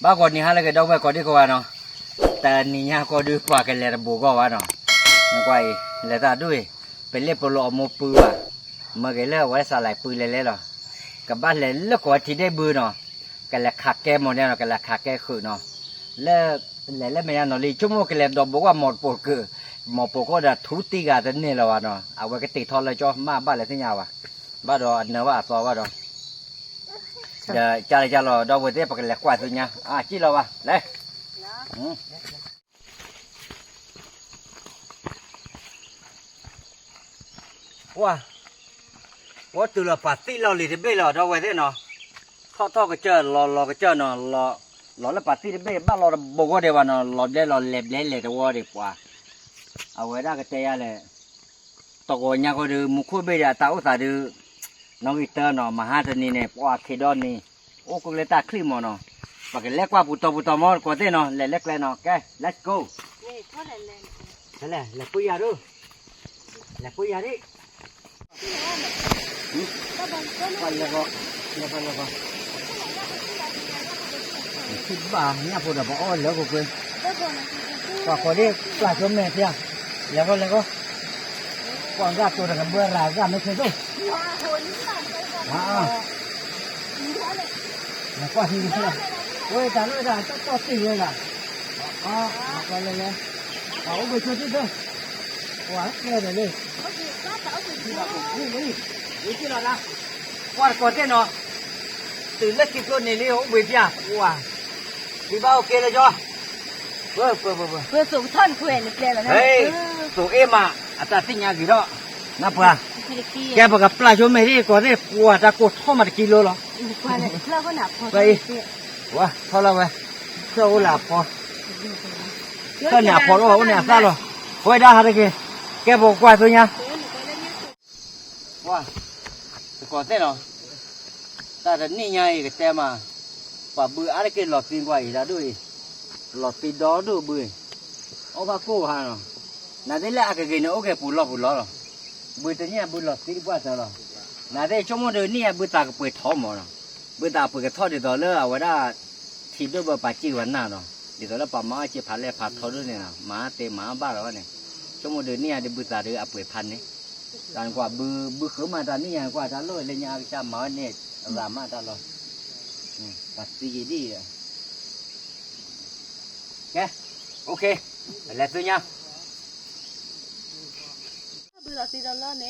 ဘၣ်ဂီၤနံၤဟါလၢအဂ့ၤ ဒီပုၢ်ဝဲၢ်ကိးဒံကိးဂၤနီၤ, တနံၤညါဃီဒုး ပှၤကလဲၤတဘူးဂီၢ်ဘၣ်နီၤ, နကွၢ်အံၤ လဲၤတၢ်ဒူၣ်အံၤ, ပလ့ၣ်ပလိၤအမိၢ်ပုၢ်ဘၣ်, မ့ၢ်ဂ့ၤလၢအဝဲစးလဲၤပုၢ်လဲၤလဲၤလီၤ, ကဘၣ်လဲၤလၢကိးဝဲထံဒ့ၣ်ဘုနီၤ, ကလဲၤခးကဲမီၤန့ၣ်နီၤ, ကလဲၤခးကဲဃုာ်နီၤ, လၢ လဲၤလၢမဲာ်ညါနီၤလံ ဆိကမိၣ်ကလဲၤဒိးဘူးဂီၢ်မီၢ်တပိာ်ကၢၢ်, မီၢ်ပိာ်ခိၣ်ဒီးထူတံၢ်ဂၤတန့ၢ်လၢၤဘၣ်နီၤ, အဝဲကတ့ၢ်ထီၣ်လၢကၠီမးဘၣ်လဲၤသ့ၣ်ညါဘၣ်, ဘၣ်ဒီးအနၢဘၣ်အသီဘၣ်ဒီး ဒီးကၢ်လၢကၢ်လီၤ ဒီပုၢ်ဝဲၢ်သ့ၣ် ပကလဲၤကွၢ်သ့ၣ်ညါ အကံၣ်လီၤဘၣ် လဲၤ, ပှၤ, ပှၤတုၤလီၤပာ်သံလီၤလံၤတဘ့ၣ်လီၤ ဒီပုၢ်ဝဲၢ်သ့ၣ်နီၤ, ထီၣ်ထီၣ်ကစၢၢ် လီၤလီၤကစၢၢ်နီၤ, လီၤလၢပာ်သံတဘ့ၣ် ဘၣ်လီၤတဘိဂီၢ်ဒံးဘၣ်နီၤ, လီၤဘျဲလီၤလဲၤဘျဲလဲၤတဝီဒံးပှၤ, အဝဲဒၣ်ကတဲယၤလဲၣ် တဂီၤညါဃီဒီး မူခိၣ်ဘ့ၣ်ဒီးအတၢ်အိၣ်သးဒီး နီၣ်ဂံၢ်တၢနီၤ မဟါတနံၤန့ၣ် ပှၤခ့ဒီန့ၣ် အိၣ်ကလၢတၢ်ချံၣ်မးနီၤ, ပကလဲၤကွၢ်ပူၤတီၤပူၤတီၤမီတကိးသ့ၣ်နီၤ လဲၤလၢကျဲနီၤ ကဲ let's go, လဲၤပှ့ၤယၤဒိၣ်, လဲၤပှ့ၤယၤဒ် လဲၤ, လဲၤ, လဲၤ, လဲၤ, ထံၣ်ဘၣ်ညၣ်ဖိဒီးပအီၣ်လၢခိၣ်ကွ့, ပှၤကိးဒ် ပျၢ်ကၠိမဲာ်ဖျါ, လဲၤဃီလဲၤဃီ, ကွၢ်ဂၢ်တိၤတကဘၢရၤဂၢ်မ့ၢ်ခဲသိၣ်, လဲၤကွၢ်ထံ, ဝဲတၢ်လၢတၢ်တီၢ်တ့ၢ်ဝဲဂၤ, လဲၤလဲၤ, ပှၤအိၣ်ဘှံးဆိတံၢ်သၢ, ပှၤကဲဒီးလၢ ကွၢ်တကိးသ့ၣ်နီၤ, တုၤလၢခံကျိန့ၣ်လံ အိၣ်ဘှံးဖၠၣ်, ပှၤ, သုဘၣ်အိၣ်က့ၤလၢကၠီ, ပှၤ, ပှၤ, ပှၤ, ပှၤ, သိးအ့ၣ်မး အတၢ်သ့ၣ်ညါဂ့ၤထီၣ်, နပှၤ, ကဲပကပျၢ်ဆိမဲာ်ဒ်ကိးသ့ၣ် ပှၤတၢ်ကိၢ်ထီၣ်မးတကံလိလီၤ, ပှၤအံၤ, ပှၤထီၣ်လီၤဝဲ, သၢအိၣ်လၢအဖီ, သၢန့ၣ်အဖီတအိၣ်ဘၣ် အိၣ်န့ၣ်အသၣ်လီၤ, ဃိဒၣ်ဟးတက့ၢ်, ကဲပကကွၢ်သ့ၣ်ညါ ပှၤ, တကိးသ့ၣ်နီၤ, တၢ်တနံၣ်ညါအံၤကတဲမး, ပှၤဘုအါတက့ၢ်လီၤသံကွၢ်အံၤတၢ်ဒိၣ်အံၤ, လီၤသံဒီဒိၣ်ဘုအံၤ, အိၣ်ဘၣ်ကိၢ်ဟါနီၤ, နသ့ၣ်လၢအကဂ့ၤန့ၣ် အိၣ်က့ၤပူၤလီၢ်ပူၤလီၢ်လီၤ, ဘုတနံၣ်အဘုလီၤသံတပှၢ်တၢၢ်လီၤ, နသ့ၣ်ဆိကမိၣ်ဒီးနံၣ်အဘုသးကပှ့ၤထီမးနီၤ, ဘုသးပှ့ၤကထီၣ်ဒ်သိးလၢအဝဲဒၣ် ထံဒိၣ်ဘၢပာ်စ့ၢ်ဝဲနၢ်နီၤ, ဒ်သိးလၢပှၤမၤအီၣ်စ့ဖးလဲၢ်ဖးထီဒိၣ်န့ၣ်နီၤ, မၤသ့မၤဘၣ်လီၤန့ၣ်, ဆိကမိၣ်ဒီးနံၣ်အဒုးဘုသးဒီးအပှ့ၤဖးန့ၣ်, တၢ်နကွၢ်ဘု ဘုဃုမးတၢ်နံၣ်ညါကွၢ်တၢ်လီၢ်လၢညါအကစၢ်မၤဝဲန့ၣ်, ရၤမးတၢ်လီၢ်, ပှၤသံယံၤဒ်အံၤ, ကဲ, လဲၤသ့ၣ်ညါ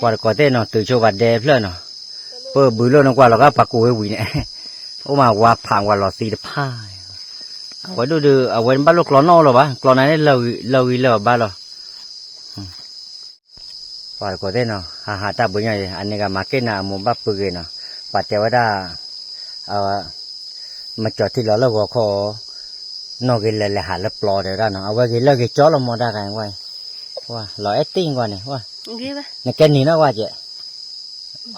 ပှၤတကိးသ့ၣ်နီၤ တုၤဆိပှၤဒဲဖျၢၣ်နီၤ, ပၢ်ဘုလိၣ်နကွၢ်လီၤဂာ်ပှၤကူးဝဲဝံၤန့ၣ်, အိၣ်မးဝါဖးကွၢ်လီၤသံတဖၣ်, အဝဲဒိၣ်ဒုး အဝဲဘၣ်လိၣ်ကျီနီၣ်အိၣ်လီၤဘၣ်, ကျီနၤန့ၣ်လၢာ်ဂံၢ်လၢာ်ဘၣ်လီၤ. ပှၤတကိးသ့ၣ်နီၤ ဟးဟးတၢ်ဘိညါအံၤ အန့ၣ်ဂၤမၤက့ၢ်နၤအမိၢ်ဘၣ်ပုၢ်ဂ့ၤနီၤ, ပှၤတဲဝဲဒၣ် မကၠီၤထံလီၤလၢဂီၤခီ, နီၣ်ဂ့ၤလၢာ်လဲၤဟးလၢပျီတဲဝဲဒၣ်နီၤ, အဝဲဂ့ၤလၢာ်ဂ့ၤကၠီလီၤမီၤတၢ်ဂၤအံၤ, လီၤအဲၣ်တ့ၢ်ကွၢ်န့ၣ်, နကဲနံၤနီၣ်ကွၢ်ကဲး,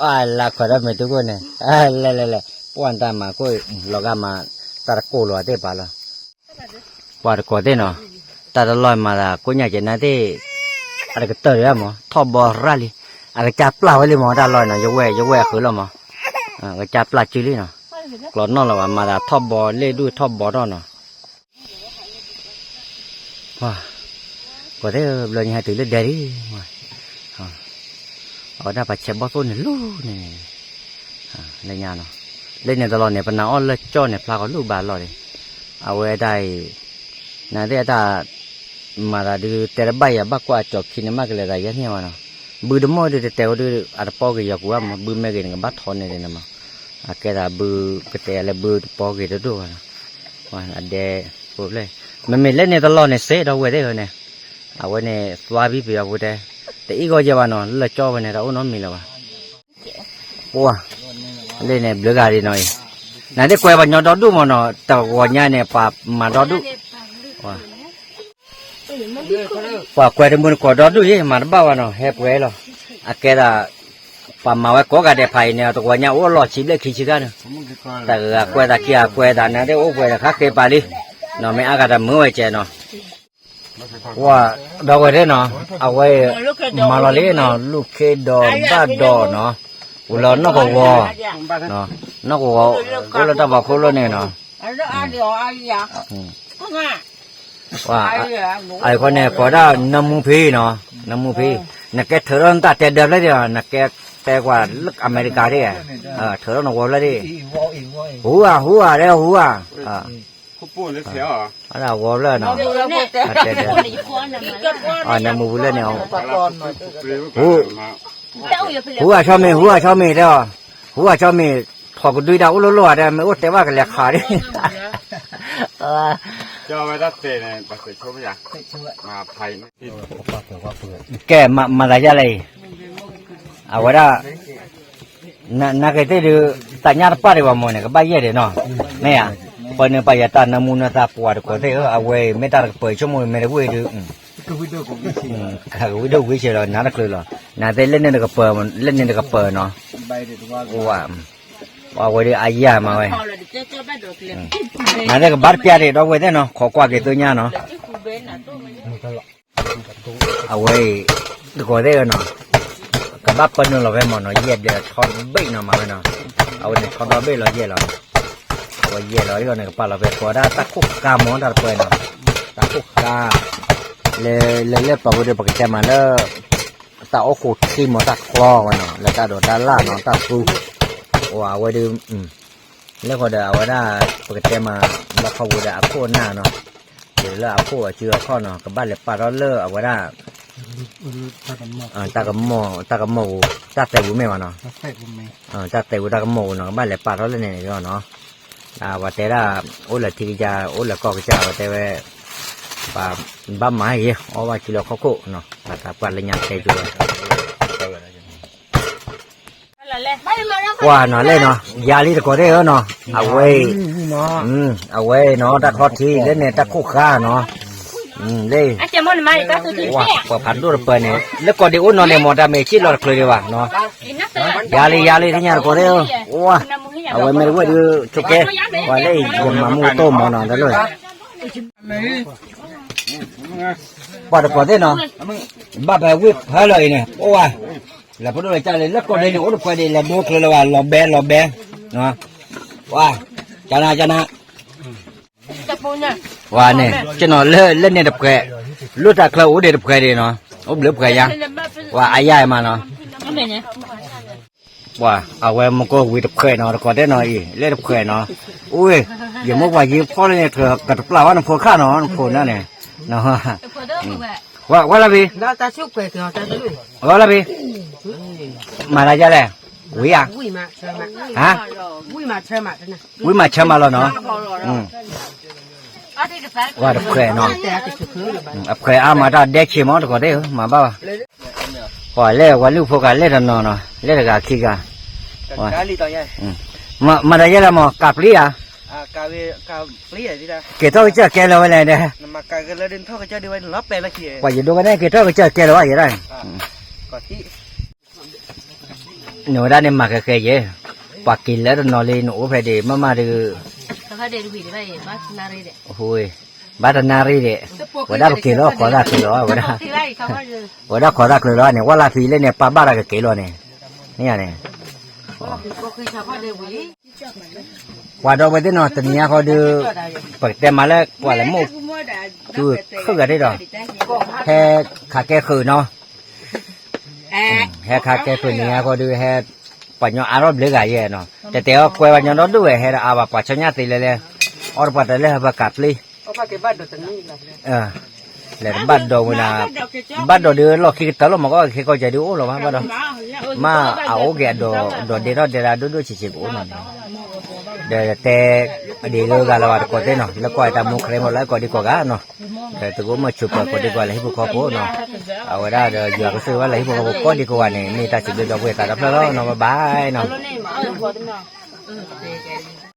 အလၢခွဲးဒီးမ့ၢ်တုၤခိၣ်န့ၣ်, လဲၤလဲၤလဲၤ, ပှၢ်တၢ်မၤကိၢ် လီၤဂာ်မး တၢ်တကိၢ်လီၤသ့ၣ်ပာ်လီၤ. ပှၤတကိးသ့ၣ်နီၤ, တၢ်တလီၢ်မၤသးကိညၣ်ကဲးနၤသ့ၣ်, အတကတၢၢ်ဒံးမး ထီၣ်ဘီရၣ်လံ, အကစၢ်ပျၢ်ဝဲလံမး တၢ်လီၢ်နီၤ, ယဝဲၢ် ယဝဲၢ်အဃုလီၤမး, အကစၢ်ပျၢ်စုလံနီၤ, ကျီနီၣ်လီၤဘၣ် မၤသးထီၣ်ဘီလ့ၣ်ဒူၣ်ထီၣ်ဘီထီၣ်နီၤ. ကိးသ့ၣ်ဘျီညါဟဲတုၤလၢဒဲဒံး, အဝဲဒၣ်ပှၤဆဲးဘီၣ်သိၣ်န့ၣ်လူၤန့ၣ်, လၢညါနီၤ, လၢန့ၣ်တလီၢ်န့ၣ် ပနၢ်အီၣ်လၢကၠီၣ်န့ၣ် ဖျါကီၤလူၢ်ဘၣ်လီၤန့ၣ်, အဝဲဒၣ်အံၤ, နသ့ၣ်အတၢ် မၤသးဒုးတဲတဘၣ်ယၤ ဘၣ်ကွၢ်အကၠီၤခံန့ၣ် မ့ၢ်ကလဲၤသးယဲၢ်န့ၢ်ဝဲနီၤ, ဘုတမီၢ်ဒုးတတဲဝဲဒုး အတပီဂ့ၤယီၤကွံာ်ဘၣ်မး ဘုမ့ၢ်ဂ့ၤန့ၣ် ကဘၣ်ထီန့ၢ်ဒံးန့ၣ်မး, အကဲသးဘုကတဲလၢဘုတပီဂ့ၤတဒိၣ်ဘၣ်နီၤ, အဒဲ, မ့မ့ၢ်လၢန့ၣ်တလီၢ်န့ၣ်စ့ၢ်ဒီပုၢ်ဝဲၢ်သ့ၣ်ဧၢန့ၣ်, အဝဲန့ၣ်သွါဘံပယီၤဖိတဲ, တအံၣ်ဂီၢ်ယဲၢ်ဘၣ်နီၤ လၢကၠီၣ်ဝဲန့ၣ် တအိၣ်နီတမံၤလၢၤဘၣ် ပှၤ, လၢန့ၣ်ဘျုးဂၤဒံးနီၤအံၤ, နသ့ၣ်ကွဲပှၤညီဒီဒူၣ်မးနီၤ တဂီၤညါန့ၣ် ပှၤမၤဒီဒူၣ်, ပှၤကွဲတမုၢ်တကိးဒီဒူၣ်ယဲၢ် မၤတဘၣ်ဘၣ်နီၤ ဟဲပှဲၤလီၤ, အကဲဒၣ်, ပှၤမၤဝဲကိးဂၤဒဲးဖးအံၤန့ၣ် တဂီၤညါအိၣ်လီၤဆံးဘျဲၣ်ခံဆံခါန့ၣ်, တဂၤကွဲသးခံဂၤကွဲသး နသ့ၣ်အိၣ်ပှဲၤဒီးခါဃ့ပာ်လံ, နီၤမ့ၢ်အါဂၤတမုာ်ဝဲကဲနီၤ ပှၤဒီးဝဲၢ်သ့ၣ်နီၤ, အဝဲ, မၤလီၤလံနီၤ လူၢ်ခ့ဒီးဘၣ်ဒီးနီၤ, အိၣ်လၢနီၢ်ကဝီၤ, နီၢ်ကဝီၤ, အိၣ်လၢတၢ်ဖီခိၣ်လီၤန့ၣ်နီၤ, အံၤခီန့ၣ် ကိးဒၣ်နၢမူဖံနီၤ, နၢမူဖံ, နကဲထၢထီၣ်နတၢ်တဲဒၢဖျၢၣ်ဒံး, နကဲတဲကွၢ်လၢအမဲရကၤဒံး, ထၢထီၣ်နဝီဖျၢၣ်ဒံး, ဟူဧါ ဟူဧါ တဲဟူဧါ, ဝီဖျၢၣ်နီၤ, နၢမူဖံလၢန့ၣ်, ဟူဧါဆီမ့ၢ် ဟူဧါဆီမ့ၢ်တဲအီၤ, ဟူဧါဆီမ့ၢ်, ထိးကဒွံဒၣ်အိၣ်လိၣ်လိၣ်ဧါ တဲ မ့ၢ်အိၣ်တဲဘၣ်ကလဲၤခးဒံး ကဲ, မၤသးယါလဲၣ်အံၤ, အဝဲဒၣ်, နာ်က့သ့ၣ်ဒုး, သးညါတပၣ်ဒံးဘၣ်မ့ၢ်န့ၣ် ကဘၣ်ယဲၢ်ဒံးနီၤ, မ့ၢ်ဧါ, ပှၤန့ၣ်ပှၤယၤတၢ်နၢမူနသးပှၤတကိးသ့ၣ်ဧၢ, အဝဲအံၤ မ့ၢ်တၢ်တကပၤဆိကမိၣ်မ့ၢ်တဝ့ၢ်ဒုး, ကဝံၣ်ဒိၣ်ဝံၣ်ဆဲးလီၤ နါတချုးလီၤ, နာ်သ့ၣ်လၢန့ၣ်တကပၤ, လၢန့ၣ်တကပၤနီၤ, အိၣ်ဝဲ, အဝဲဒုးအယၢ်မးဝဲ နာ်သ့ၣ်ကဘၣ်တပျၢ်ဒံး ဒီပုၢ်ဝဲၢ်သ့ၣ်နီၤ, ခိးကွၢ်က့ၤသ့ၣ်ညါနီၤ, အဝဲအံၤ, တကိးသ့ၣ်ဧၢနီၤ, ကဘၣ်ပၢနုာ်လီၤဖဲမ့ၢ်နီၤ, ယဲၢ်ဘျဲးထီဘ့ၣ်နီၤမးဝဲနီၤ, အဝဲန့ၣ်ထီဒီဘ့ၣ်လီၤယဲၢ်လီၤ, အဝဲယဲၢ်လီၤအံၤန့ၣ် ကပာ်လီၤဖဲကိးဒၣ်တၢ်ခိၣ်ဃါမ့ၢ်တၢ်တပှဲၤနီၤ, တၢ်ခိၣ်ဃါ, လၢလၢပှၤဝဲဒၣ်ပကတဲမးလၢ တၢ်အိၣ်ဃိးထံမ့ၢ်တၢ်ချီဝဲနီၤ, လၢတၢ်ဒိးတၢ်လၢ်နီၤ တၢ်သူ, အဝဲဒုး, လၢဃီဒီးအဝဲဒၣ်, ပကတဲမး, လီခီပူၤဒီးအခိၣ်အနၢ်နီၤ, ဒ်လၢအခိၣ်အစုအခီၣ်နီၤ ကဘၣ်လဲၤပာ်ထီၣ်လၢအဝဲဒၣ်, တၢ်ကမီၣ်, တၢ်ကမီၣ်ပူၤ, တၢ်သဲးပူၤမ့ၢ်ဘၣ်နီၤ, တၢ်သဲးပူၤတၢ်ကမီၣ်ပူၤနီၤ ကဘၣ်လဲၤပာ်ထီၣ်လၢန့ၣ်န့ၣ်လီၤနီၤ, ပှၤတဲဒၣ်, အိၣ်လၢထံကစၢ် အိၣ်လၢကီၢ်ကစၢ် ပှၤတဲဝဲ, ပှၤဘၣ်မၤဟ့ၣ်ဂ့ၤ အီၣ်ဘၣ်စုလၢဟီၣ်ခိၣ်နီၤ, ပှၤသးပှၢ်လၢညါတဲကၠိဝဲ ကွၢ်နီၤလဲၣ်နီၤ, ယၤလံတကိးသ့ၣ်ဧၢနီၤ, အဝဲအံၤ, အဝဲအံၤနီၤ တၢ်ချီထံလၢန့ၣ် တၢ်ခိၣ်ဃါနီၤ, လၢ, ပှၤဖးဒိၣ်တပၢၢ်န့ၣ် လၢကီၢ်ဒံးအိၣ်နီၤန့ၣ် မ့ၢ်တၢ်မ့ၢ်စံၣ်လီၤတချုးဒံးဘၣ်နီၤ, ယၤလံ ယၤလံ သ့ၣ်ညါတကိးသ့ၣ်ဧၢ, အဝဲမ့ၢ်တဝဲၢ်ဒုး ဆိကဲ, ပှၤလၢအံၤ ယမၤမူတအိၣ်မ့ၢ်နီၤ တလၢ ပှၤတကိးသ့ၣ်နီၤ, ဘၣ်ဖဲဝ့ၢ်ဖၢလီၤအံၤန့ၣ် အိၣ်ဝဲ, လဲၤဖိဒိၣ်လဲၤကၢ်လံ လၢကိးဒံးန့ၣ် အိၣ်တပှဲၤဒံး လဲၤဒိကျၢၤလၢၤဘၣ် လီၤဘဲ လီၤဘဲ, ဝဲ, ကနၤကနၤ, ဝဲန့ၣ် ကနီၤလၢလၢန့ၣ်တပှဲၤ, လိၣ်တၢ်ချၢအိၣ်ဒံးတပှဲၤဒံးနီၤ, အိၣ်ဘျုးပှဲၤယါ, ဝဲအယါမးနီၤ ပှၤအဝဲမူကီၢ်ဝံၤတဖှဲးနီၤ တကိးတဲနီၤအံၤ လၢတဖှဲးနီၤ, အိၣ်, ယမိၢ်ပှၤယံၤဖီၣ်လၢန့ၣ် ကတပျၢ်ဘၣ်နဖိခါနီၤ နဖိနၢ်န့ၣ်, ဝဲလၢဖံ, ဝဲလၢဖံ, မၤလၢယလဲၣ်, ဝံၤဧါ, ဝံၤမၤဆၢမးလီၤနီၤ, ဝဲတဖှဲးနီၤ, အဖှဲးအါမးတၢ်ဒဲဆ့မး တကိးတဲဧၢ မၤဘၣ်ဘၣ် ပှၤလဲၤဝဲလုၢ်ဖိကၤလဲၤတနီၤနီၤ လဲၤတဂၤခံဂၤ, မၤတၢ်ယဲလၢမ့ၢ်ကးပျံၤဧါ, ကဲထီၣ်ကစၢၢ်ကဲလၢာ်ဝဲလဲၣ်ဒီး, ပှၤယဒိကနဲၣ်ကဲထီၣ်ကစၢၢ်ကဲလၢာ်ဝဲယဲဒၣ်, နဝဲဒၣ်န့ၣ်မၤဃဲဃဲယဲ, ပှၤက့ၤလၢတနီၤလံ နအိၣ်ဖဲဒံးမးမးဒုး, ဘၣ်တနၣ်ရံၣ်ဒံး, ဝဲဒၣ်ပက့ၤလီၤခိးသၣ်ချၢလီၤဝဲဒၣ်, ဝဲဒၣ်ခိးသၣ်ချၢလီၤန့ၣ် ဝဲလၢဖံလၢန့ၣ် ပာ်ဘၣ်တၢ်ကက့ၤလီၤန့ၣ်, န့ၣ်န့ၣ် ပှၤဒီပုၢ်ဝဲၢ်သ့ၣ်နီၤ တနံၤအံၤဃီဒုး, ပကတဲမးလၢပှၤလဲၤမိၢ်, တုၤခုဂၤဒ့ၣ်ဒီး, ဟဲခးကဲဃုာ်နီၤ, ဟဲခးကဲဃုာ်နံၤအံၤဃီဒုးဟဲ, ပှၤညီအါထီၣ်ဘျုးဂၤယဲနီၤ တဲတဲအီၤကွဲပှၤညီဒီဒိၣ်ဝဲ ဟဲဒီးအါဘၣ်ပှၤဆီညၣ်သ့လဲၣ်လဲၣ်, အီၣ်တပှၢ်တၢၢ်လၢဟဲပှၤကးပျံၤ လဲၤတဘၣ်ဒီးဝဲနၤ, ဘၣ်ဒီးဒုးလီၢ်ခံကတၢၢ်လီၤမးကီၢ် ခဲကီၢ်ကဲဒုးအိၣ်လီၤဘၣ်ဘၣ်ဒီး, မ့ၢ်အအိၣ်က့ၤအဒီးဒဲထီၣ်ဒဲဒၣ်ဒိၣ်ဒိၣ်ဆံးဆံးကအိၣ်နီၤန့ၣ်, ဒီးတဲ, ဒ်လၢဂၤလၢၤဘၣ်တကိးသ့ၣ်နီၤ လၢကွၢ်တၢ်မူခရံာ်မ့ၢ်လၢကိးဒံကိးဂၤနီၤ, ဒီးတကအိၣ်မ့ၢ်ဆူၣ်ပှၤကိးဒံကိးဂၤလၢဟံၣ်ဖိဃီဖိနီၤ, အဝဲဒၣ်ဒီးယွၤကဆိၣ်ဂ့ၤဘၣ်လၢဟံၣ်ဖိဃီဖိကိးဒံကိးဂၤန့ၣ် မ့ၢ်တၢ်စံးဘျုးဒီပုၢ်ဝဲၢ်သးဒီဖျၢၣ်လီၤနီၤ ဘၣ်ဘၣ်နီၤ.